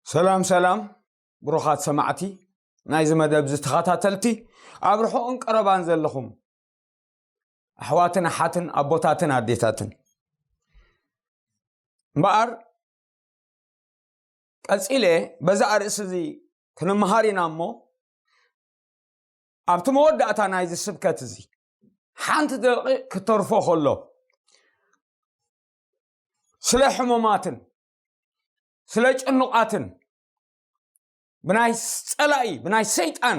ሰላም ሰላም፣ ብሩኻት ሰማዕቲ ናይዚ መደብ ዝተኸታተልቲ፣ ኣብ ርሑቕን ቀረባን ዘለኹም ኣሕዋትን ኣሓትን ኣቦታትን ኣዴታትን። እምበኣር ቀጺለ በዛ ኣርእሲ እዚ ክንመሃር ኢና እሞ፣ ኣብቲ መወዳእታ ናይዚ ስብከት እዚ ሓንቲ ደቂቕ ክተርፎ ከሎ፣ ስለ ሕሙማትን ስለ ጭኑቓትን ብናይ ጸላኢ ብናይ ሰይጣን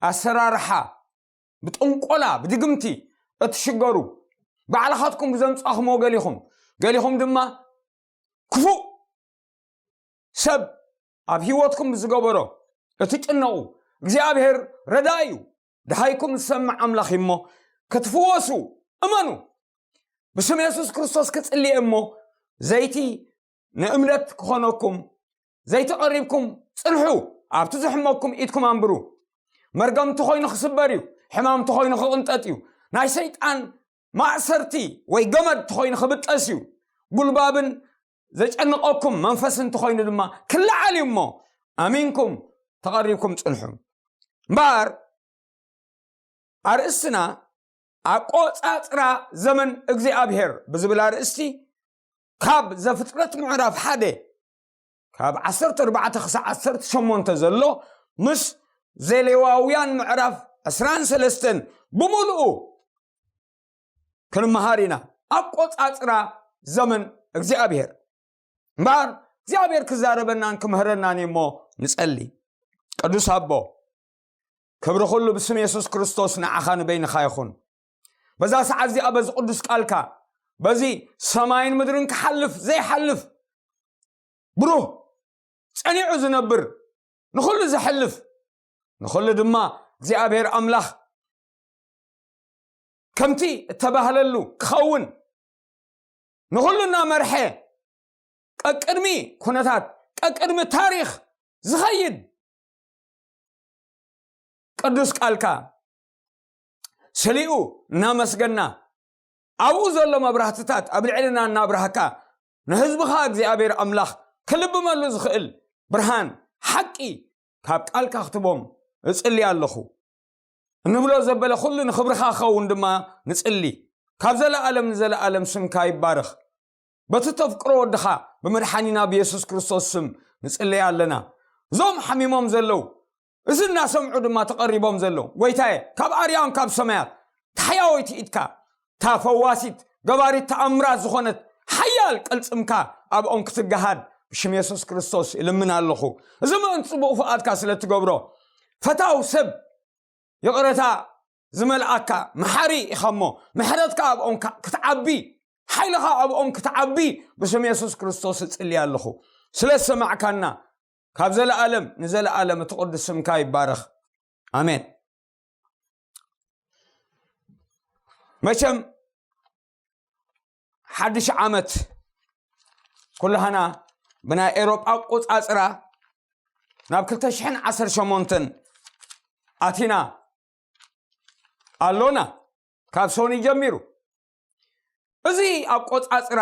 ኣሰራርሓ፣ ብጥንቆላ ብድግምቲ እትሽገሩ፣ ባዕልኻትኩም ብዘምጻኹምዎ ገሊኹም፣ ገሊኹም ድማ ክፉእ ሰብ ኣብ ህይወትኩም ብዝገበሮ እትጭነቑ፣ እግዚኣብሔር ረዳኢ እዩ። ድሃይኩም ዝሰምዕ ኣምላኽ እዩ እሞ ክትፍወሱ እመኑ። ብስም የሱስ ክርስቶስ ክጽልየ እሞ፣ ዘይቲ ንእምነት ክኾነኩም፣ ዘይቲ ቀሪብኩም ጽንሑ፣ ኣብቲ ዝሕመኩም ኢድኩም ኣንብሩ። መርገምቲ ኮይኑ ክስበር እዩ፣ ሕማምቲ ኮይኑ ክቕንጠጥ እዩ። ናይ ሰይጣን ማእሰርቲ ወይ ገመድ ተኾይኑ ክብጠስ እዩ። ጉልባብን ዘጨንቐኩም መንፈስ እንተኾይኑ ድማ ክለዓል እዩ እሞ፣ ኣሚንኩም ተቐሪብኩም ጽንሑ። እምበኣር ኣርእስትና ኣቆጻጽራ ዘመን እግዚኣብሔር ብዝብል ኣርእስቲ፣ ካብ ዘፍጥረት ምዕራፍ ሓደ ካብ ዓሰርተ ኣርባዕተ ክሳዕ ዓሰርተ ሸሞንተ ዘሎ፣ ምስ ዘሌዋውያን ምዕራፍ ዕስራን ሰለስተን ብምሉኡ ክንመሃር ኢና። ኣቆጻጽራ ዘመን እግዚኣብሔር። እምበኣር እግዚኣብሔር ክዛረበናን ክምህረናን እዩ እሞ ንጸሊ። ቅዱስ ኣቦ፣ ክብሪ ኩሉ ብስም የሱስ ክርስቶስ ንዓኻ ንበይንኻ ይኹን። በዛ ሰዓት እዚኣ በዚ ቅዱስ ቃልካ፣ በዚ ሰማይን ምድርን ክሓልፍ ዘይሓልፍ ብሩህ ጸኒዑ ዝነብር፣ ንኹሉ ዘሕልፍ፣ ንኹሉ ድማ እግዚኣብሔር ኣምላኽ ከምቲ እተባህለሉ ክኸውን፣ ንኹሉ እናመርሐ ቀቅድሚ ኩነታት፣ ቀቅድሚ ታሪኽ ዝኸይድ ቅዱስ ቃልካ ስሊኡ እናመስገና፣ ኣብኡ ዘሎ መብራህትታት ኣብ ልዕልና እናብራህካ፣ ንህዝብኻ እግዚኣብሔር ኣምላኽ ክልብመሉ ዝኽእል ብርሃን ሓቂ ካብ ቃልካ ክትቦም እጽሊ ኣለኹ። እንብሎ ዘበለ ኩሉ ንኽብርኻ ክኸውን ድማ ንጽሊ። ካብ ዘለኣለም ንዘለኣለም ስምካ ይባረኽ። በቲ ተፍቅሮ ወድኻ ብመድሓኒና ብየሱስ ክርስቶስ ስም ንጽለይ ኣለና። እዞም ሓሚሞም ዘለዉ፣ እዚ እናሰምዑ ድማ ተቐሪቦም ዘለዉ፣ ጎይታየ፣ ካብ ኣርያም ካብ ሰማያት ታሕያወይቲ ኢድካ፣ እታ ፈዋሲት ገባሪት ተኣምራት ዝኾነት ሓያል ቅልጽምካ ኣብኦም ክትገሃድ ብሽም የሱስ ክርስቶስ እልምን ኣለኹ። እዚ ምእንቲ ጽቡቕ ፍቓድካ ስለ እትገብሮ፣ ፈታው ሰብ ይቕረታ ዝመልኣካ መሓሪ ኢኻ እሞ፣ ምሕረትካ ኣብኦም ካ-፣ ክትዓቢ፣ ሓይልኻ ኣብኦም ክትዓቢ ብስም የሱስ ክርስቶስ እጽሊ ኣለኹ። ስለ ዝሰማዕካና፣ ካብ ዘለኣለም ንዘለኣለም እቲ ቅዱስ ስምካ ይባረኽ። ኣሜን። መቸም ሓድሽ ዓመት ኩላህና ብናይ ኤሮጳ ኣቆጻጽራ ናብ ክልተ ሽሕን ዓሰርተ ሸሞንተን ኣቲና ኣሎና፣ ካብ ሶኒ ጀሚሩ። እዚ ኣቆጻጽራ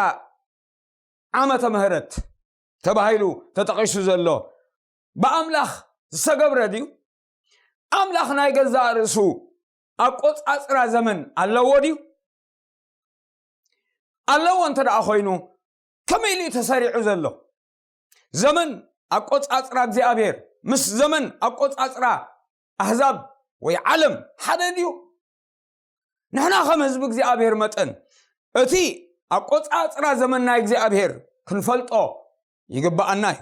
ዓመተ ምህረት ተባሂሉ ተጠቒሱ ዘሎ ብኣምላኽ ዝተገብረ ድዩ? ኣምላኽ ናይ ገዛእ ርእሱ ኣቆጻጽራ ዘመን ኣለዎ ድዩ? ኣለዎ እንተ ደኣ ኾይኑ፣ ከመይ ኢሉ እዩ ተሰሪዑ ዘሎ? ዘመን ኣቆጻጽራ እግዚኣብሔር ምስ ዘመን ኣቆጻጽራ ኣህዛብ ወይ ዓለም ሓደ ድዩ? ንሕና ከም ህዝቢ እግዚኣብሔር መጠን፣ እቲ ኣቆጻጽራ ዘመን ናይ እግዚኣብሔር ክንፈልጦ ይግብኣና እዩ።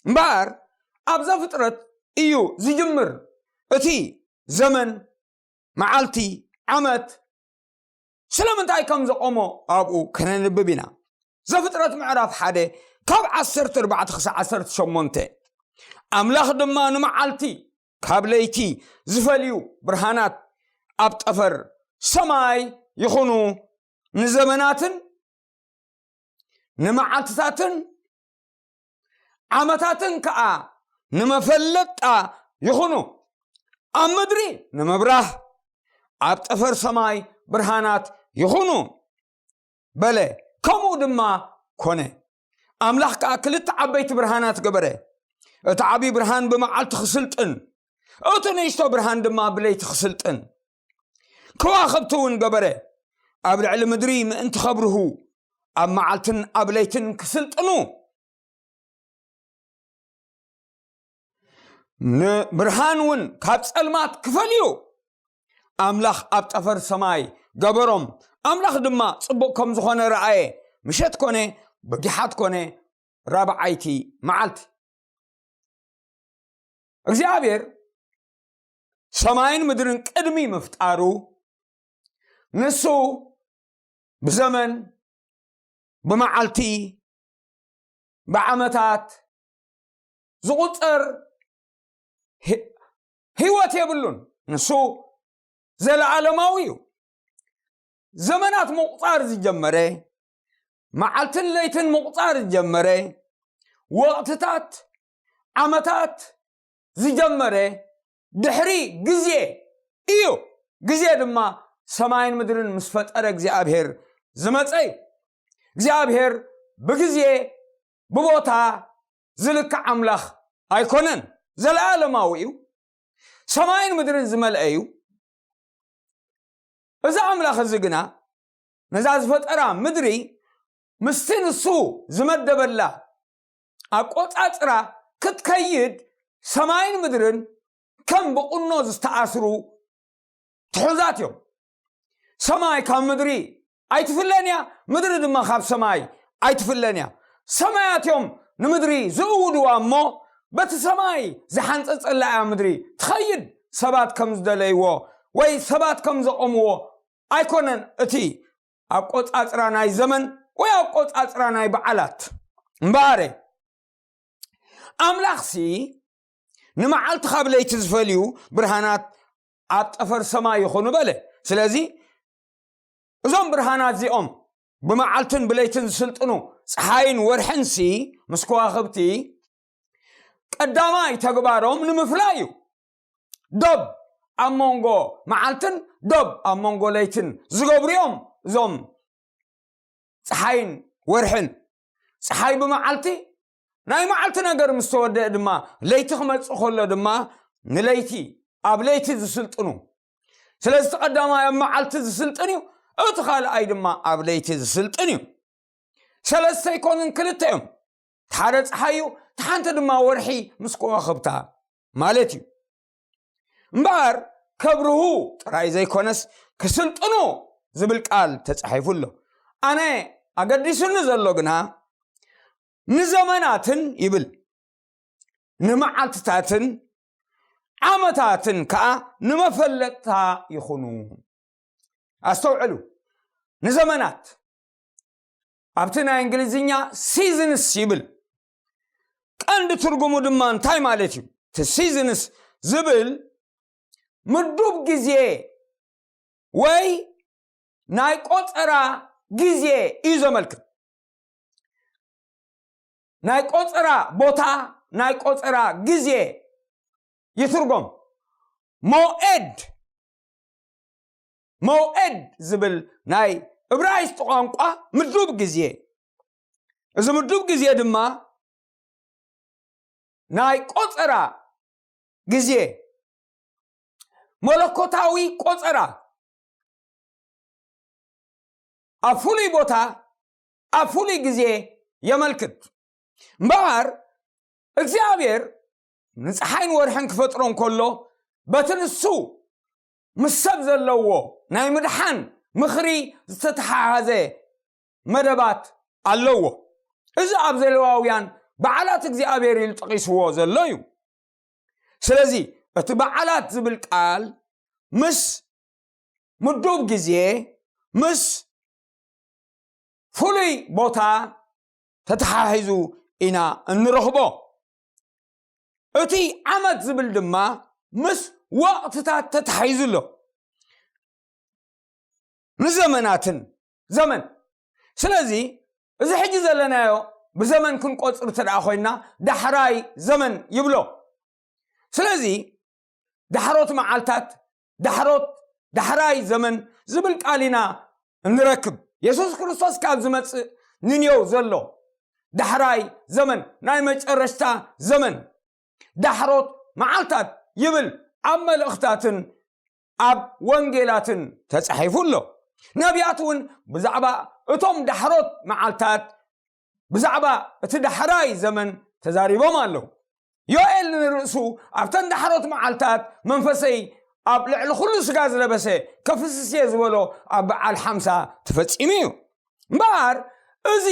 እምበኣር፣ ኣብ ዘፍጥረት እዩ ዝጅምር እቲ ዘመን፣ መዓልቲ፣ ዓመት፣ ስለምንታይ ከም ዘቖሞ ኣብኡ ከነንብብ ኢና። ዘፍጥረት ምዕራፍ ሓደ ካብ ዓሰርተ ኣርባዕተ ክሳብ ዓሰርተ ሸሞንተ፣ ኣምላኽ ድማ ንመዓልቲ ካብ ለይቲ ዝፈልዩ ብርሃናት ኣብ ጠፈር ሰማይ ይኹኑ፣ ንዘመናትን ንመዓልትታትን ዓመታትን ከኣ ንመፈለጣ ይኹኑ፣ ኣብ ምድሪ ንምብራህ፣ ኣብ ጠፈር ሰማይ ብርሃናት ይኹኑ በለ። ከምኡ ድማ ኮነ። ኣምላኽ ከኣ ክልተ ዓበይቲ ብርሃናት ገበረ፣ እቲ ዓብዪ ብርሃን ብመዓልቲ ክስልጥን፣ እቲ ንእሽቶ ብርሃን ድማ ብለይቲ ክስልጥን፣ ከዋኽብቲ እውን ገበረ። ኣብ ልዕሊ ምድሪ ምእንቲ ከብርሁ፣ ኣብ መዓልትን ኣብ ለይትን ክስልጥኑ፣ ንብርሃን እውን ካብ ጸልማት ክፈልዩ፣ ኣምላኽ ኣብ ጠፈር ሰማይ ገበሮም። ኣምላኽ ድማ ጽቡቕ ከም ዝኾነ ረኣየ። ምሸት ኮነ፣ ብጊሓት ኮነ፣ ራብዓይቲ መዓልቲ። እግዚኣብሔር ሰማይን ምድርን ቅድሚ ምፍጣሩ፣ ንሱ ብዘመን፣ ብመዓልቲ፣ ብዓመታት ዝቑጸር ህ-፣ ህይወት የብሉን። ንሱ ዘለዓለማዊ እዩ። ዘመናት ምቑጻር ዝጀመረ፣ መዓልትን ለይትን ምቑጻር ዝጀመረ፣ ወቕትታት፣ ዓመታት ዝጀመረ ድሕሪ ግዜ እዩ። ግዜ ድማ ሰማይን ምድርን ምስ ፈጠረ እግዚኣብሔር ዝመጸ እዩ። እግዚኣብሔር ብግዜ ብቦታ ዝልካዕ ኣምላኽ ኣይኮነን። ዘለዓለማዊ እዩ። ሰማይን ምድርን ዝመልአ እዩ። እዚ ኣምላኽ እዚ ግና ነዛ ዝፈጠራ ምድሪ ምስቲ ንሱ ዝመደበላ ኣቆጻጽራ ክትከይድ፣ ሰማይን ምድርን ከም ብቁኖ ዝተኣስሩ ትሑዛት እዮም። ሰማይ ካብ ምድሪ ኣይትፍለን እያ፣ ምድሪ ድማ ካብ ሰማይ ኣይትፍለን እያ። ሰማያት እዮም ንምድሪ ዝእውድዋ እሞ፣ በቲ ሰማይ ዝሓንጸጸላ እያ ምድሪ ትኸይድ። ሰባት ከም ዝደለይዎ ወይ ሰባት ከም ዘቐምዎ ኣይኮነን እቲ ኣቆጻጽራ ናይ ዘመን ወይ ኣቆጻጽራ ናይ በዓላት። እምበኣረ፣ ኣምላኽሲ ንመዓልቲ ካብ ለይቲ ዝፈልዩ ብርሃናት ኣብ ጠፈር ሰማይ ይኹኑ በለ። ስለዚ፣ እዞም ብርሃናት እዚኦም ብመዓልትን ብለይትን ዝስልጥኑ ጸሓይን ወርሕንሲ ምስ ከዋኽብቲ፣ ቀዳማይ ተግባሮም ንምፍላይ እዩ። ዶብ ኣብ መንጎ መዓልትን ዶብ ኣብ መንጎ ለይትን ዝገብሩ እዮም እዞም ጸሓይን ወርሕን። ጸሓይ ብመዓልቲ፣ ናይ መዓልቲ ነገር ምስ ተወደአ ድማ፣ ለይቲ ክመጽእ ከሎ ድማ፣ ንለይቲ፣ ኣብ ለይቲ ዝስልጥኑ። ስለዚ እቲ ቀዳማይ ኣብ መዓልቲ ዝስልጥን እዩ፣ እቲ ካልኣይ ድማ ኣብ ለይቲ ዝስልጥን እዩ። ሰለስተ ኣይኮኑን፣ ክልተ እዮም። እቲ ሓደ ጸሓይ እዩ፣ እቲ ሓንቲ ድማ ወርሒ ምስ ከዋኽብታ ማለት እዩ። እምበኣር ከብርሁ ጥራይ ዘይኮነስ ክስልጥኑ ዝብል ቃል ተጻሒፉ ኣሎ። ኣነ ኣገዲሱኒ ዘሎ ግና ንዘመናትን ይብል፣ ንመዓልትታትን ዓመታትን ከኣ ንመፈለጥታ ይኹኑ። ኣስተውዕሉ፣ ንዘመናት ኣብቲ ናይ እንግሊዝኛ ሲዝንስ ይብል። ቀንዲ ትርጉሙ ድማ እንታይ ማለት እዩ? እቲ ሲዝንስ ዝብል ምዱብ ግዜ ወይ ናይ ቆጸራ ግዜ እዩ ዘመልክት። ናይ ቆጸራ ቦታ፣ ናይ ቆጸራ ግዜ ይትርጎም። ሞኤድ፣ ሞኤድ ዝብል ናይ እብራይስጥ ቋንቋ ምዱብ ግዜ። እዚ ምዱብ ግዜ ድማ ናይ ቆጸራ ግዜ፣ መለኮታዊ ቆጸራ፣ ኣብ ፍሉይ ቦታ፣ ኣብ ፍሉይ ግዜ የመልክት። እምበኣር እግዚኣብሔር ንፀሓይን ወርሕን ክፈጥሮ እንከሎ፣ በቲ ንሱ ምስ ሰብ ዘለዎ ናይ ምድሓን ምኽሪ ዝተተሓሓዘ መደባት ኣለዎ። እዚ ኣብ ዘሌዋውያን በዓላት እግዚኣብሔር ኢሉ ጠቒስዎ ዘሎ እዩ። ስለዚ እቲ በዓላት ዝብል ቃል ምስ ምዱብ ግዜ፣ ምስ ፍሉይ ቦታ ተተሓሒዙ ኢና እንረኽቦ። እቲ ዓመት ዝብል ድማ ምስ ወቕትታት ተተሓሒዙ ኣሎ። ንዘመናትን ዘመን። ስለዚ እዚ ሕጂ ዘለናዮ ብዘመን ክንቆጽር እንተ ደኣ ኮይንና ዳሕራይ ዘመን ይብሎ። ስለዚ ዳሕሮት መዓልታት፣ ዳሕሮት፣ ዳሕራይ ዘመን ዝብል ቃል ኢና እንረክብ። የሱስ ክርስቶስ ካብ ዝመጽእ ንንየው ዘሎ ዳሕራይ ዘመን፣ ናይ መጨረሽታ ዘመን፣ ዳሕሮት መዓልታት ይብል ኣብ መልእኽታትን ኣብ ወንጌላትን ተጻሒፉ ኣሎ። ነቢያት እውን ብዛዕባ እቶም ዳሕሮት መዓልታት፣ ብዛዕባ እቲ ዳሕራይ ዘመን ተዛሪቦም ኣለዉ። ዮኤል ንርእሱ ኣብተን ዳሕሮት መዓልታት መንፈሰይ ኣብ ልዕሊ ኩሉ ስጋ ዝለበሰ ከፍስስ እየ ዝበሎ ኣብ በዓል ሓምሳ ተፈጺሙ እዩ። እምበኣር እዚ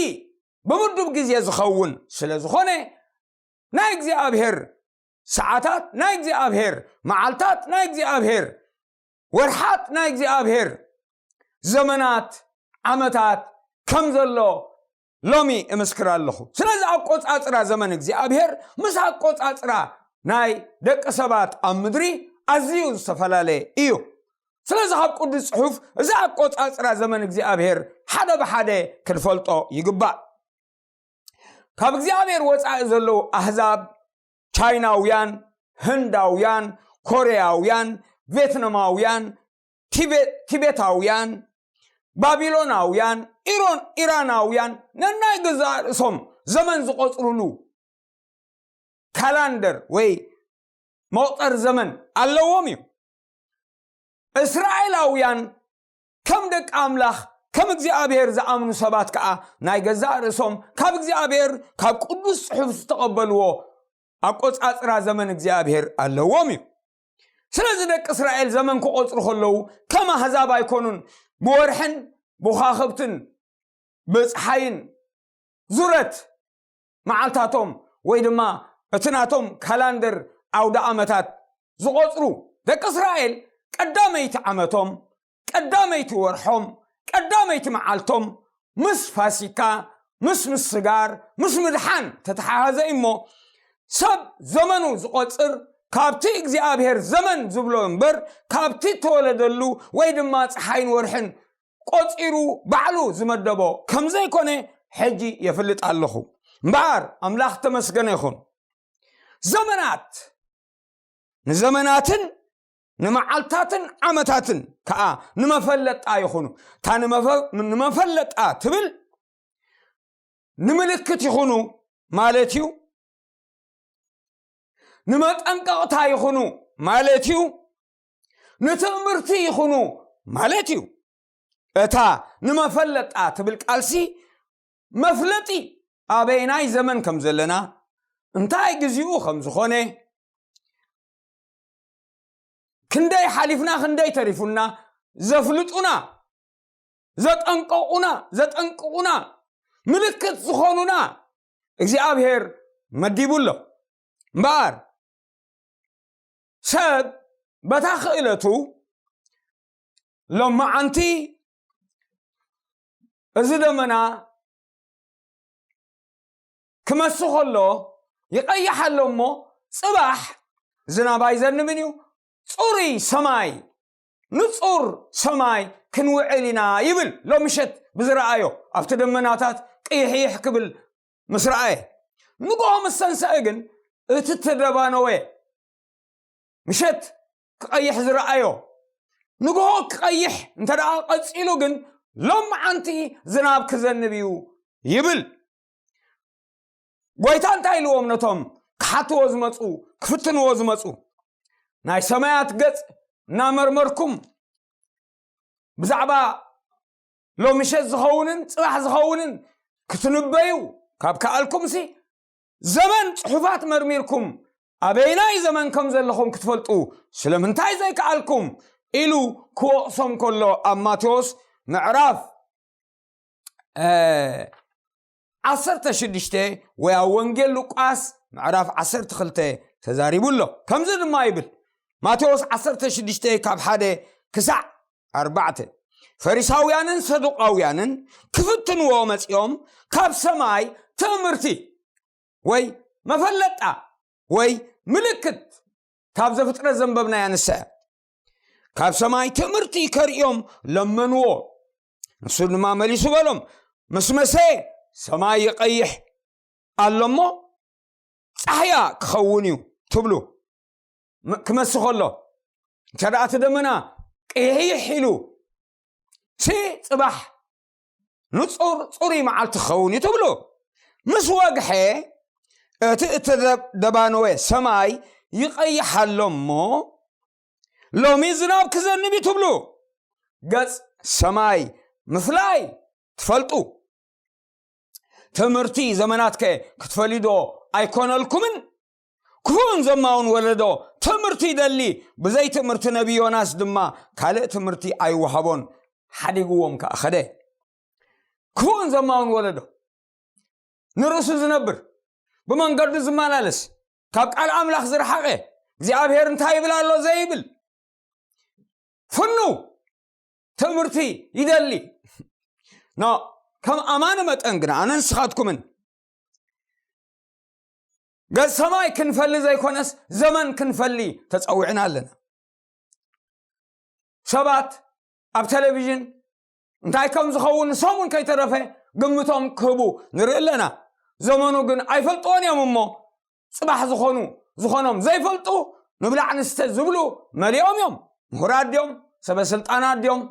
ብምዱብ ግዜ ዝኸውን ስለ ዝኾነ ናይ እግዚኣብሔር ሰዓታት ናይ እግዚኣብሔር፣ መዓልታት ናይ እግዚኣብሔር፣ ወርሓት ናይ እግዚኣብሔር፣ ዘመናት ዓመታት ከም ዘሎ ሎሚ እምስክር ኣለኹ። ስለዚ ኣቆጻጽራ ዘመን እግዚኣብሔር ምስ ኣቆጻጽራ ናይ ደቂ ሰባት ኣብ ምድሪ ኣዝዩ ዝተፈላለየ እዩ። ስለዚ ካብ ቅዱስ ጽሑፍ እዚ ኣቆጻጽራ ዘመን እግዚኣብሔር ሓደ ብሓደ ክንፈልጦ ይግባእ። ካብ እግዚኣብሔር ወጻኢ ዘለዉ ኣህዛብ፣ ቻይናውያን፣ ህንዳውያን፣ ኮርያውያን፣ ቬትናማውያን፣ ቲቤ- ቲቤታውያን፣ ባቢሎናውያን፣ ኢሮን ኢራናውያን ነናይ ገዛእ ርእሶም ዘመን ዝቆጽሩሉ ካላንደር ወይ መቁጸር ዘመን ኣለዎም እዩ። እስራኤላውያን ከም ደቂ ኣምላኽ ከም እግዚኣብሔር ዝኣምኑ ሰባት ከኣ ናይ ገዛእ ርእሶም ካብ እግዚኣብሔር ካብ ቅዱስ ጽሑፍ ዝተቐበልዎ ኣቆጻጽራ ዘመን እግዚኣብሔር ኣለዎም እዩ። ስለዚ ደቂ እስራኤል ዘመን ክቆጽሩ ከለዉ ከም ኣህዛብ ኣይኮኑን። ብወርሕን ብዃኽብትን ብፀሓይን ዙረት መዓልታቶም ወይ ድማ እቲ ናቶም ካላንደር ኣውደ ዓመታት ዝቆጽሩ ደቂ እስራኤል ቀዳመይቲ ዓመቶም፣ ቀዳመይቲ ወርሖም፣ ቀዳመይቲ መዓልቶም ምስ ፋሲካ፣ ምስ ምስጋር፣ ምስ ምድሓን ተተሓሓዘ እሞ ሰብ ዘመኑ ዝቆጽር ካብቲ እግዚኣብሔር ዘመን ዝብሎ እምበር ካብቲ ተወለደሉ ወይ ድማ ፀሓይን ወርሕን ቆጺሩ ባዕሉ ዝመደቦ ከም ዘይኮነ ሕጂ የፍልጥ ኣለኹ። እምበኣር ኣምላኽ ተመስገነ ይኹን። ዘመናት ንዘመናትን ንመዓልታትን ዓመታትን ከኣ ንመፈለጣ ይኹኑ። እታ ንመፈ- ንመፈለጣ ትብል ንምልክት ይኹኑ ማለት እዩ። ንመጠንቀቕታ ይኹኑ ማለት እዩ። ንትእምርቲ ይኹኑ ማለት እዩ። እታ ንመፈለጣ ትብል ቃልሲ መፍለጢ ኣበይናይ ዘመን ከም ዘለና፣ እንታይ ግዜኡ ከም ዝኾነ፣ ክንደይ ሓሊፍና ክንደይ ተሪፉና ዘፍልጡና፣ ዘጠንቀቑና፣ ዘጠንቅቑና፣ ምልክት ዝኾኑና እግዚኣብሔር መዲቡ ኣሎ። እምበኣር ሰብ በታ ክእለቱ ሎማዓንቲ እዚ ደመና ክመስ ከሎ ይቐይሕ ኣሎ እሞ ጽባሕ ዝናብ ኣይዘንብን እዩ። ጽሩይ ሰማይ፣ ንጹር ሰማይ ክንውዕል ኢና ይብል። ሎምሸት ብዝረኣዮ ኣብቲ ደመናታት ቅይሕይሕ ክብል ምስ ረኣየ፣ ንግሆ ምስ ተንስአ ግን እቲ ተደባነወ። ምሸት ክቐይሕ ዝረኣዮ ንግሆ ክቐይሕ እንተ ደኣ ቀጺሉ ግን ሎምዓንቲ ዝናብ ክዘንብ እዩ ይብል። ጎይታ እንታይ ኢልዎም ነቶም ክሓትዎ ዝመጹ፣ ክፍትንዎ ዝመጹ? ናይ ሰማያት ገጽ እናመርመርኩም ብዛዕባ ሎምሸት ዝኸውንን ጽባሕ ዝኸውንን ክትንበዩ ካብ ከኣልኩምሲ ዘመን ጽሑፋት መርሚርኩም ኣበይናይ ዘመን ከም ዘለኹም ክትፈልጡ ስለምንታይ ዘይከኣልኩም ኢሉ ክወቕሶም ከሎ ኣብ ማቴዎስ ምዕራፍ ዓሰርተ ሽዱሽተ ወይ ኣብ ወንጌል ሉቃስ ምዕራፍ ዓሰርተ ክልተ ተዛሪቡ ኣሎ። ከምዚ ድማ ይብል፣ ማቴዎስ ዓሰርተ ሽዱሽተ ካብ ሓደ ክሳዕ ኣርባዕተ፣ ፈሪሳውያንን ሰዱቃውያንን ክፍትንዎ መጺኦም ካብ ሰማይ ትእምርቲ ወይ መፈለጣ ወይ ምልክት ካብ ዘፍጥረት ዘንበብናያ ንሳ እያ። ካብ ሰማይ ትእምርቲ ከርእዮም ለመንዎ። ንሱ ድማ መሊሱ በሎም፣ ምስ መሰ ሰማይ ይቐይሕ ኣሎ እሞ ጻሕያ ክኸውን እዩ ትብሉ። ም- ክመስ ከሎ እንተ ደኣ እቲ ደመና ቅይሕይሕ ኢሉ ሲ ጽባሕ ንጹር ጽሩይ መዓልቲ ክኸውን እዩ ትብሉ። ምስ ወግሐ እቲ እተደባነወ ሰማይ ይቐይሕ ኣሎ እሞ፣ ሎሚ ዝናብ ክዘንብ እዩ ትብሉ። ገጽ ሰማይ ምፍላይ ትፈልጡ። ትምህርቲ ዘመናትከ ክትፈልዩ ዶ ኣይኮነልኩምን? ክፉእን ዘማውን ወለዶ ትምህርቲ ይደሊ፣ ብዘይ ትምህርቲ ነቢ ዮናስ ድማ ካልእ ትምህርቲ ኣይወሃቦን፣ ሓዲግዎም ከኣ ኸደ። ክፉእን ዘማውን ወለዶ ንርእሱ ዝነብር፣ ብመንገዱ ዝመላለስ፣ ካብ ቃል ኣምላኽ ዝረሓቐ፣ እግዚኣብሔር እንታይ ይብል ኣሎ ዘይብል፣ ፍኑ ትምህርቲ ይደሊ። ኖ፣ ከም ኣማኒ መጠን ግና ኣነ ንስኻትኩምን ገጽ ሰማይ ክንፈሊ ዘይኮነስ ዘመን ክንፈሊ ተጸዊዕና ኣለና። ሰባት ኣብ ቴሌቪዥን እንታይ ከም ዝኸውን ንሰሙን ከይተረፈ ግምቶም ክህቡ ንርኢ ኣለና። ዘመኑ ግን ኣይፈልጥዎን እዮም እሞ፣ ጽባሕ ዝኾኑ፣ ዝኾኖም ዘይፈልጡ፣ ንብላዕ ንስተ ዝብሉ መሊኦም እዮም። ምሁራት ድዮም? ሰበ ስልጣናት ድዮም?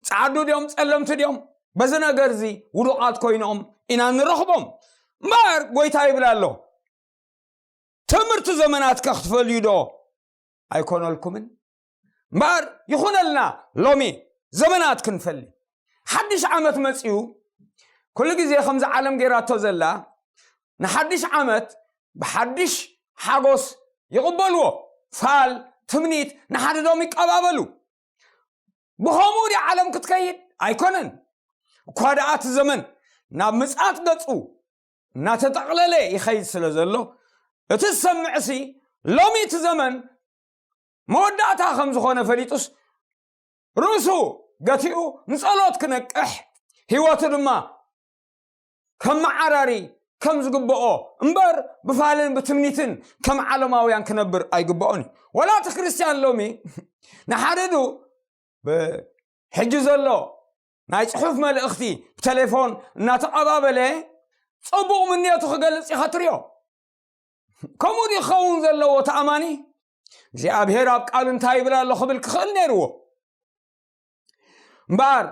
ጸዓዱ ድዮም? ጸለምቲ ድዮም? በዚ ነገር እዚ ውዱቓት ኮይኖም ኢና ንረኽቦም። እምበኣር ጎይታ ይብል ኣሎ፣ ትምህርቲ ዘመናትከ ክትፈልዩ ዶ ኣይኮነልኩምን? እምበኣር ይኹነልና ሎሚ ዘመናት ክንፈሊ። ሓድሽ ዓመት መጺኡ፣ ኩሉ ግዜ ከምዚ ዓለም ጌራቶ ዘላ፣ ንሓድሽ ዓመት ብሓድሽ ሓጎስ ይቕበልዎ። ፋል፣ ትምኒት፣ ንሓድዶም ይቀባበሉ። ብኸምኡ ድያ ዓለም ክትከይድ? ኣይኮነን። እኳ ደኣ እቲ ዘመን ናብ ምጽኣት ገጹ እናተጠቕለለ ይኸይድ ስለ ዘሎ፣ እቲ ዝሰምዕሲ ሎሚ እቲ ዘመን መወዳእታ ከም ዝኾነ ፈሊጡስ፣ ርእሱ ገቲኡ ንጸሎት ክነቅሕ፣ ህይወቱ ድማ ከመዓራሪ ከም ዝግብኦ እምበር፣ ብፋልን ብትምኒትን ከም ዓለማውያን ክነብር ኣይግብኦን እዩ። ወላ እቲ ክርስትያን ሎሚ ንሓደዱ ብ-፣ ሕጂ ዘሎ ናይ ጽሑፍ መልእኽቲ ብቴሌፎን እናተቐባበለ ጽቡቕ ምንዮቱ ክገልጽ ኢኻ ትሪኦ። ከምኡ ድዩ ክኸውን ዘለዎ? እቲ ኣማኒ እግዚኣብሔር ኣብ ቃሉ እንታይ ይብል ኣሎ ክብል ክኽእል ነይርዎ። እምበኣር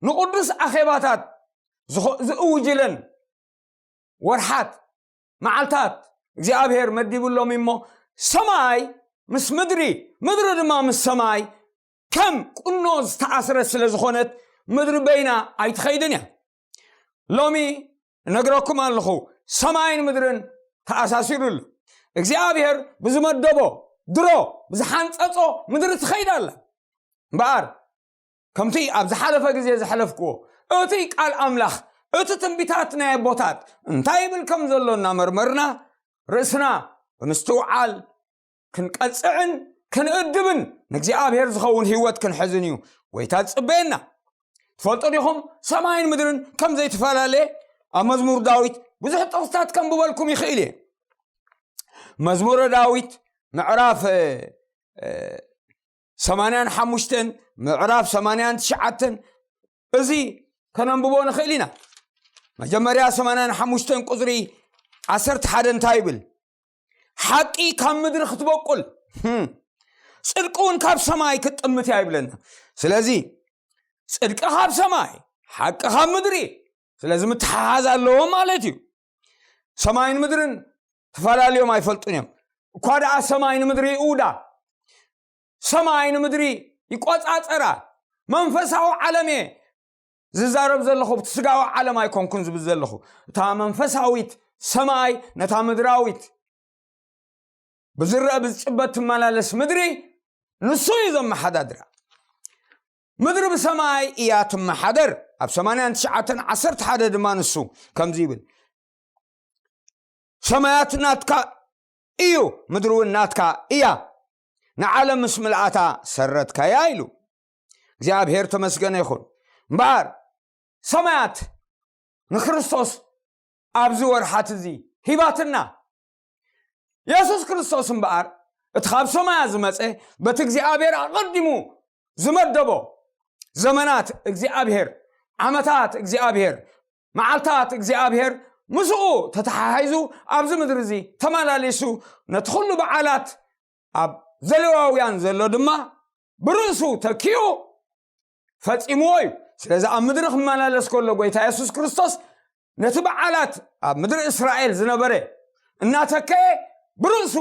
ንቕዱስ ኣኼባታት ዝኾ-፣ ዝእውጅለን ወርሓት፣ መዓልታት እግዚኣብሔር መዲቡሎም እሞ፣ ሰማይ ምስ ምድሪ፣ ምድሪ ድማ ምስ ሰማይ ከም ቁኖ ዝተኣስረት ስለ ዝኾነት፣ ምድሪ በይና ኣይትኸይድን እያ። ሎሚ እነግረኩም ኣለኹ፣ ሰማይን ምድርን ተኣሳሲሩ ኣሎ። እግዚኣብሔር ብዝመደቦ ድሮ ብዝሓንጸጾ ምድሪ ትኸይድ ኣላ። እምበኣር ከምቲ ኣብ ዝሓለፈ ግዜ ዘሕለፍክዎ፣ እቲ ቃል ኣምላኽ፣ እቲ ትንቢታት ናይ ኣቦታት እንታይ ይብል ከም ዘሎ እናመርመርና፣ ርእስና ብምስትውዓል ክንቀጽዕን ክንእድብን ንእግዚኣብሔር ዝኸውን ህይወት ክንሕዝን እዩ ጎይታ ዝጽበየና። ትፈልጡ ዲኹም ሰማይን ምድርን ከም ዘይተፈላለየ? ኣብ መዝሙር ዳዊት ብዙሕ ጥቕስታት ከንብበልኩም ይኽእል እየ። መዝሙረ ዳዊት ምዕራፍ፣ እ፣ እ፣ ሰማንያን ሓሙሽተን፣ ምዕራፍ ሰማንያን ትሽዓተን፣ እዚ ከነንብቦ ንኽእል ኢና። መጀመርያ ሰማንያን ሓሙሽተን ቁጽሪ ዓሰርተ ሓደ እንታይ ይብል? ሓቂ ካብ ምድሪ ክትበቁል፣ ህም፣ ጽድቂ እውን ካብ ሰማይ ክትጥምት እያ ይብለና። ስለዚ ጽድቂ ካብ ሰማይ፣ ሓቂ ካብ ምድሪ፣ ስለዚ ምትሓሓዝ ኣለዎም ማለት እዩ። ሰማይን ምድርን ተፈላልዮም ኣይፈልጡን እዮም። እኳ ደኣ ሰማይ ንምድሪ ይእውዳ፣ ሰማይ ንምድሪ ይቆጻጸራ። መንፈሳዊ ዓለም እየ ዝዛረብ ዘለኹ፣ ብቲ ስጋዊ ዓለም ኣይኮንኩን ዝብል ዘለኹ። እታ መንፈሳዊት ሰማይ ነታ ምድራዊት ብዝረአ ብዝጭበጥ ትመላለስ ምድሪ ንሱ እዩ ዘመሓዳድራ። ምድሪ ብሰማይ እያ ትመሓደር። ኣብ ሰማንያን ትሽዓተን ዓሰርተ ሓደ ድማ ንሱ ከምዚ ይብል፣ ሰማያት ናትካ እዩ፣ ምድሪ እውን ናትካ እያ፣ ንዓለም ምስ ምልኣታ ሰረትካያ ኢሉ። እግዚኣብሔር ተመስገነ ይኹን። እምበኣር ሰማያት ንክርስቶስ ኣብዚ ወርሓት እዚ ሂባትና። የሱስ ክርስቶስ እምበኣር እቲ ካብ ሰማያት ዝመጸ በቲ እግዚኣብሔር ኣቐዲሙ ዝመደቦ ዘመናት እግዚኣብሔር፣ ዓመታት እግዚኣብሔር፣ መዓልታት እግዚኣብሔር ምስኡ ተተሓሒዙ ኣብዚ ምድሪ እዚ ተመላሊሱ ነቲ ኩሉ በዓላት ኣብ ዘሌዋውያን ዘሎ ድማ ብርእሱ ተኪኡ ፈጺምዎ እዩ። ስለዚ ኣብ ምድሪ ክመላለስ ከሎ ጎይታ የሱስ ክርስቶስ ነቲ በዓላት ኣብ ምድሪ እስራኤል ዝነበረ እናተከየ ብርእሱ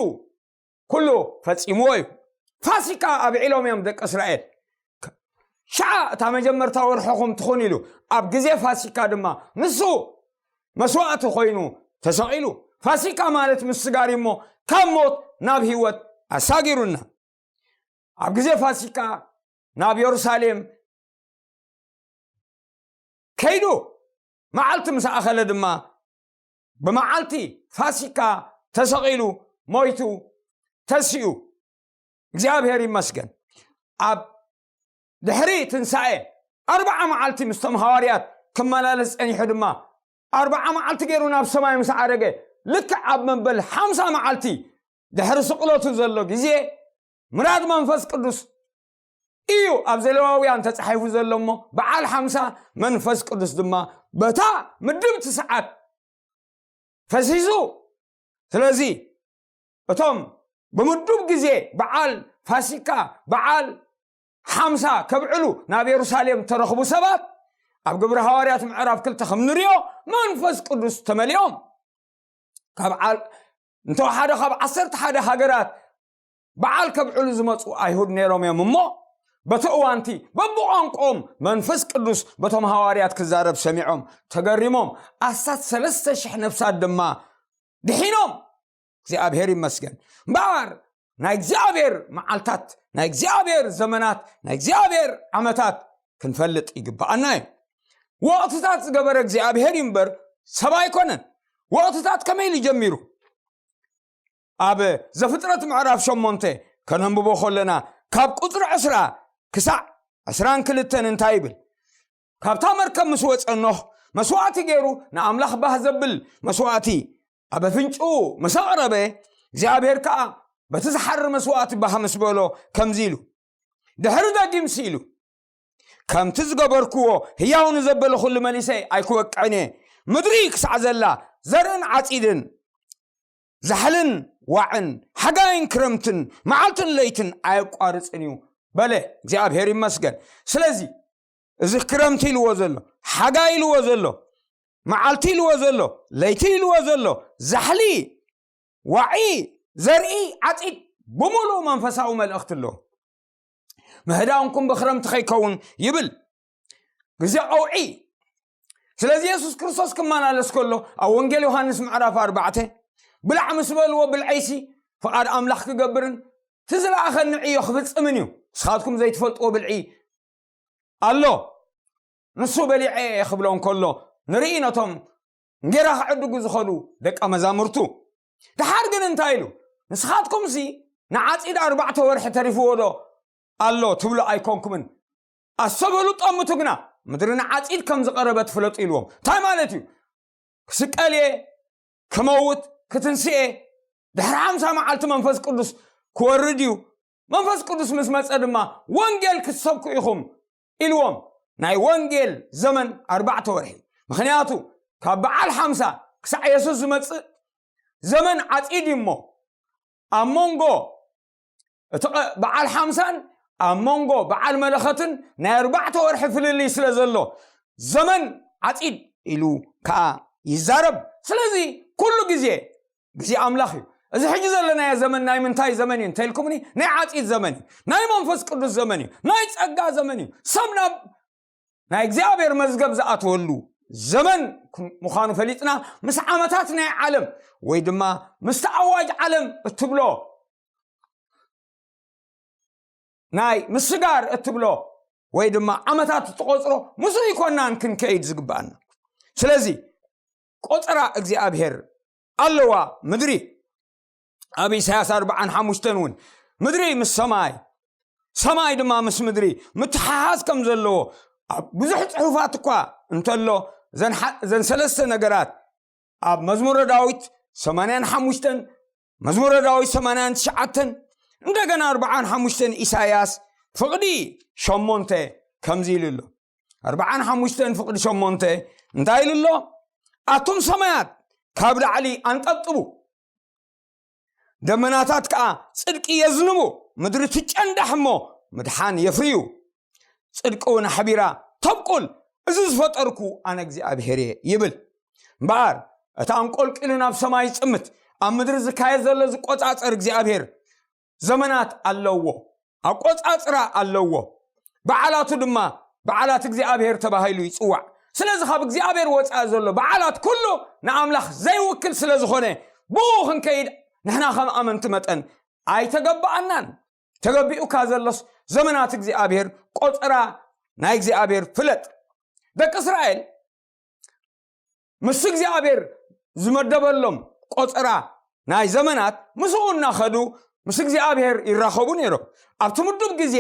ኩሉ ፈጺምዎ እዩ። ፋሲካ ኣብዒሎም እዮም ደቂ እስራኤል። ሸዓ እታ መጀመርታ ወርሕኹም ትኹን ኢሉ፣ ኣብ ግዜ ፋሲካ ድማ ንሱ መስዋእቲ ኮይኑ ተሰቒሉ። ፋሲካ ማለት ምስጋር እዩ እሞ ካብ ሞት ናብ ህይወት ኣሳጊሩና። ኣብ ግዜ ፋሲካ ናብ የሩሳሌም ከይዱ መዓልቲ ምስ ኣኸለ ድማ ብመዓልቲ ፋሲካ ተሰቒሉ፣ ሞይቱ፣ ተሲኡ። እግዚኣብሔር ይመስገን። ኣብ ድሕሪ ትንሳኤ ኣርብዓ መዓልቲ ምስቶም ሃዋርያት ክመላለስ ጸኒሑ ድማ ኣርብዓ መዓልቲ ገይሩ ናብ ሰማይ ምስ ዓረገ፣ ልክዕ ኣብ መበል ሓምሳ መዓልቲ ድሕሪ ስቕለቱ ዘሎ ግዜ ምራድ መንፈስ ቅዱስ እዩ ኣብ ዘሌዋውያን ተጻሒፉ ዘሎ እሞ፣ በዓል ሓምሳ መንፈስ ቅዱስ ድማ በታ ምድብቲ ሰዓት ፈሲሱ። ስለዚ እቶም ብምዱብ ግዜ በዓል ፋሲካ፣ በዓል ሓምሳ ከብዕሉ ናብ የሩሳሌም ተረኽቡ ሰባት፣ ኣብ ግብሪ ሃዋርያት ምዕራፍ ክልተ ከም ንሪኦ መንፈስ ቅዱስ ተመሊኦም። ካብ ዓል-፣ እንተወሓደ ካብ ዓሰርተ ሓደ ሃገራት በዓል ከብዕሉ ዝመጹ ኣይሁድ ነይሮም እዮም እሞ፣ በቲ እዋንቲ በብቋንቋኦም መንፈስ ቅዱስ በቶም ሃዋርያት ክዛረብ ሰሚዖም ተገሪሞም፣ ኣስታት ሰለስተ ሽሕ ነፍሳት ድማ ድሒኖም። እግዚኣብሔር ይመስገን። እምበኣር ናይ እግዚኣብሔር መዓልታት፣ ናይ እግዚኣብሔር ዘመናት፣ ናይ እግዚኣብሔር ዓመታት ክንፈልጥ ይግብኣና እዩ። ወቕትታት ዝገበረ እግዚኣብሔር እዩ እምበር ሰብ ኣይኮነን። ወቕትታት ከመይ ኢሉ ጀሚሩ? ኣብ ዘፍጥረት ምዕራፍ ሸሞንተ ከነንብቦ ከለና ካብ ቁጽሪ ዕስራ ክሳዕ ዕስራን ክልተን እንታይ ይብል? ካብታ መርከብ ምስ ወጸ ኖህ መስዋዕቲ ገይሩ ንኣምላኽ ባህ ዘብል መስዋዕቲ ኣብ ኣፍንጭኡ ምስ ኣቕረበ፣ እግዚኣብሔር ከኣ በቲ ዝሓርር መስዋዕቲ ባህ ምስ በሎ ከምዚ ኢሉ፣ ድሕሪ ደጊምሲ ኢሉ፣ ከምቲ ዝገበርክዎ ህያው ንዘበለ ኩሉ መሊሰ ኣይክወቅዕን እየ። ምድሪ ክሳዕ ዘላ ዘርእን ዓጺድን፣ ዛሕልን ዋዕን፣ ሓጋይን ክረምትን፣ መዓልትን ለይትን ኣየቋርጽን እዩ በለ። እግዚኣብሔር ይመስገን። ስለዚ እዚ ክረምቲ ኢልዎ ዘሎ፣ ሓጋይ ኢልዎ ዘሎ፣ መዓልቲ ኢልዎ ዘሎ፣ ለይቲ ኢልዎ ዘሎ፣ ዛሕሊ፣ ዋዒ፣ ዘርኢ፣ ዓጺድ፣ ብምሉእ መንፈሳዊ መልእኽቲ ኣለዎ። ምህዳንኩም ብክረምቲ ከይከውን ይብል። ግዜ ቀውዒ። ስለዚ የሱስ ክርስቶስ ክመላለስ ከሎ ኣብ ወንጌል ዮሃንስ ምዕራፍ ኣርባዕተ፣ ብላዕ ምስ በልዎ ብልዐይሲ ፍቓድ ኣምላኽ ክገብርን እቲ ዝለኣኸኒ ዕዮ ክፍጽምን እዩ። ንስኻትኩም ዘይትፈልጥዎ ብልዒ ኣሎ፣ ንሱ በሊዐ እየ ክብሎ እንከሎ ንርኢ ነቶም እንጌራ ክዕድጉ ዝኸዱ ደቀ መዛሙርቱ። ደሓር ግን እንታይ ኢሉ? ንስኻትኩምሲ ንዓጺድ ኣርባዕተ ወርሒ ተሪፍዎ ዶ ኣሎ ትብሉ ኣይኮንኩምን? ኣስተብህሉ፣ ጠምቱ ግና፣ ምድሪ ንዓጺድ ከም ዝቐረበት ፍለጡ ኢልዎም። እንታይ ማለት እዩ? ክስቀል እየ፣ ክመውት፣ ክትንስኤ፣ ድሕሪ ሓምሳ መዓልቲ መንፈስ ቅዱስ ክወርድ እዩ። መንፈስ ቅዱስ ምስ መጸ ድማ ወንጌል ክትሰብኩ ኢኹም ኢልዎም። ናይ ወንጌል ዘመን ኣርባዕተ ወርሒ። ምኽንያቱ ካብ በዓል ሓምሳ ክሳዕ የሱስ ዝመጽእ ዘመን ዓጺድ እዩ እሞ፣ ኣብ መንጎ እቲ ቐ-፣ በዓል ሓምሳን ኣብ መንጎ በዓል መለኸትን ናይ ኣርባዕተ ወርሒ ፍልልይ ስለ ዘሎ፣ ዘመን ዓጺድ ኢሉ ከኣ ይዛረብ። ስለዚ ኩሉ ግዜ ግዜ ኣምላኽ እዩ። እዚ ሕጂ ዘለናዮ ዘመን ናይ ምንታይ ዘመን እዩ እንተኢልኩምኒ፣ ናይ ዓጺድ ዘመን እዩ። ናይ መንፈስ ቅዱስ ዘመን እዩ። ናይ ጸጋ ዘመን እዩ። ሰብ ናብ ናይ እግዚኣብሔር መዝገብ ዝኣትወሉ ዘመን ምዃኑ ፈሊጥና፣ ምስ ዓመታት ናይ ዓለም ወይ ድማ ምስቲ ኣዋጅ ዓለም እትብሎ ናይ ምስጋር እትብሎ ወይ ድማ ዓመታት እትቆጽሮ ምስኡ ይኮናን ክንከይድ ዝግባኣና። ስለዚ ቆጸራ እግዚኣብሔር ኣለዋ ምድሪ። ኣብ ኢሳያስ ኣርባዓን ሓሙሽተን እውን ምድሪ ምስ ሰማይ፣ ሰማይ ድማ ምስ ምድሪ ምትሓሓዝ ከም ዘለዎ ኣብ ብዙሕ ጽሑፋት እኳ እንተሎ፣ ዘን ሓ-፣ ዘን ሰለስተ ነገራት ኣብ መዝሙረ ዳዊት ሰማንያን ሓሙሽተን፣ መዝሙረ ዳዊት ሰማንያን ትሽዓተን፣ እንደገና ኣርባዓን ሓሙሽተን ኢሳያስ ፍቕዲ ሸሞንተ ከምዚ ኢሉ ኣሎ። ኣርባዓን ሓሙሽተን ፍቕዲ ሸሞንተ እንታይ ኢሉ ኣሎ? ኣቱም ሰማያት ካብ ላዕሊ ኣንጠብጥቡ፣ ደመናታት ከኣ ጽድቂ የዝንቡ፣ ምድሪ ትጨንዳሕ እሞ ምድሓን የፍርዩ። ጽድቂ እውን ኣሕቢራ ተብቁል፣ እዚ ዝፈጠርኩ ኣነ እግዚኣብሔር እየ ይብል። እምበኣር እቲ ኣንቆልቂሉ ናብ ሰማይ ዝጥምት፣ ኣብ ምድሪ ዝካየድ ዘሎ ዝቆጻጸር እግዚኣብሔር ዘመናት ኣለዎ፣ ኣቆጻጽራ ኣለዎ። በዓላቱ ድማ በዓላት እግዚኣብሔር ተባሂሉ ይጽዋዕ። ስለዚ ካብ እግዚኣብሔር ወጻኢ ዘሎ በዓላት ኩሉ ንኣምላኽ ዘይውክል ስለ ዝኾነ፣ ብኡ ክንከይድ ንሕና ከም ኣመንቲ መጠን ኣይተገባኣናን። ተገቢኡካ ዘሎስ ዘመናት እግዚኣብሔር፣ ቆጸራ ናይ እግዚኣብሔር ፍለጥ። ደቂ እስራኤል ምስ እግዚኣብሔር ዝመደበሎም ቆጸራ ናይ ዘመናት ምስኡ እናኸዱ ምስ እግዚኣብሔር ይራኸቡ ነይሮም። ኣብቲ ምዱብ ግዜ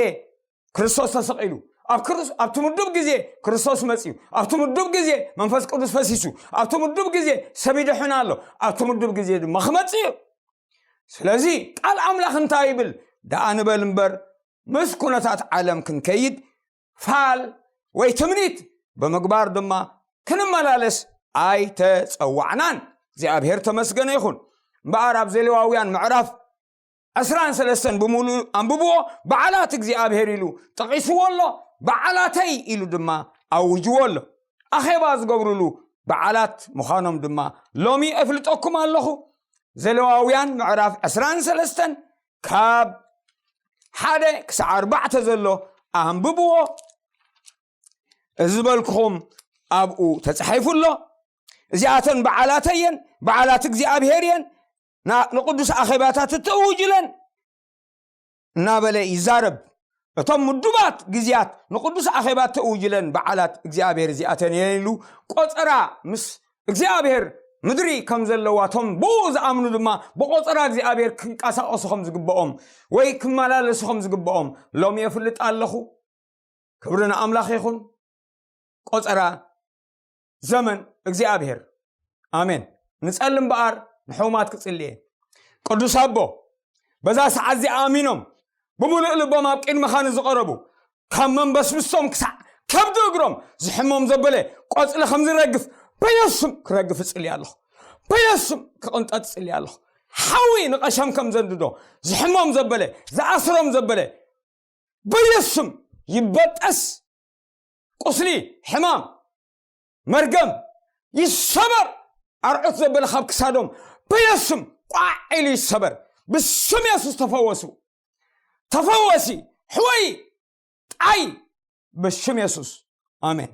ክርስቶስ ተሰቒሉ፣ ኣብ ክርስ-፣ ኣብቲ ምዱብ ግዜ ክርስቶስ መጺኡ፣ ኣብቲ ምዱብ ግዜ መንፈስ ቅዱስ ፈሲሱ፣ ኣብቲ ምዱብ ግዜ ሰብ ይድሕን ኣሎ፣ ኣብቲ ምዱብ ግዜ ድማ ክመጽእ እዩ። ስለዚ ቃል ኣምላኽ እንታይ ይብል? ደኣ ንበል እምበር ምስ ኩነታት ዓለም ክንከይድ ፋል ወይ ትምኒት ብምግባር ድማ ክንመላለስ ኣይተጸዋዕናን። እግዚኣብሔር ተመስገነ ይኹን። እምበኣር ኣብ ዘሌዋውያን ምዕራፍ ዕስራን ሰለስተን ብምሉእ ኣንብብዎ። በዓላት እግዚኣብሔር ኢሉ ጠቒስዎ ኣሎ። በዓላተይ ኢሉ ድማ ኣውጅዎ ኣሎ። ኣኼባ ዝገብሩሉ በዓላት ምዃኖም ድማ ሎሚ እፍልጠኩም ኣለኹ። ዘሌዋውያን ምዕራፍ ዕስራን ሰለስተን ካብ ሓደ ክሳዕ ኣርባዕተ ዘሎ ኣንብብዎ። እዚ ዝበልኩኹም ኣብኡ ተጻሒፉ ኣሎ። እዚኣተን በዓላተይ እየን፣ በዓላት እግዚኣብሔር እየን፣ ና-፣ ንቅዱስ ኣኼባታት እተእውጅለን እናበለ ይዛረብ። እቶም ምዱባት ግዜያት ንቅዱስ ኣኼባ እተእውጅለን በዓላት እግዚኣብሔር እዚኣተን እየን ኢሉ ቆጸራ ምስ እግዚኣብሔር ምድሪ ከም ዘለዋ፣ እቶም ብኡ ዝኣምኑ ድማ ብቆጸራ እግዚኣብሔር ክንቀሳቀሱ ከም ዝግብኦም ወይ ክመላለሱ ከም ዝግብኦም ሎሚ የፍልጥ ኣለኹ። ክብሪ ንኣምላኽ ይኹን። ቆጸራ ዘመን እግዚኣብሔር። ኣሜን። ንጸሊ እምበኣር ንሕሙማት ክጽሊ እየ። ቅዱስ ኣቦ፣ በዛ ሰዓት እዚኣ ኣሚኖም ብምሉእ ልቦም ኣብ ቅድመኻ ንዝቐረቡ፣ ካብ መንበስብሶም ክሳዕ ከብዲ እግሮም ዝሕሞም ዘበለ ቆጽሊ ከም ዝረግፍ በየሱም ክረግፍ እጽሊ ኣለኹ። በየሱም ክቕንጠጥ እጽሊ ኣለኹ። ሓዊ ንቐሸም ከም ዘንድዶ ዝሕሞም ዘበለ፣ ዝኣስሮም ዘበለ በየሱም ይበጠስ። ቁስሊ፣ ሕማም፣ መርገም ይሰበር። ኣርዑት ዘበለ ካብ ክሳዶም በየሱም ቋዕ ኢሉ ይሰበር። ብስም የሱስ ተፈወሱ። ተፈወሲ፣ ሕወይ፣ ጣይ፣ ብሽም የሱስ። ኣሜን።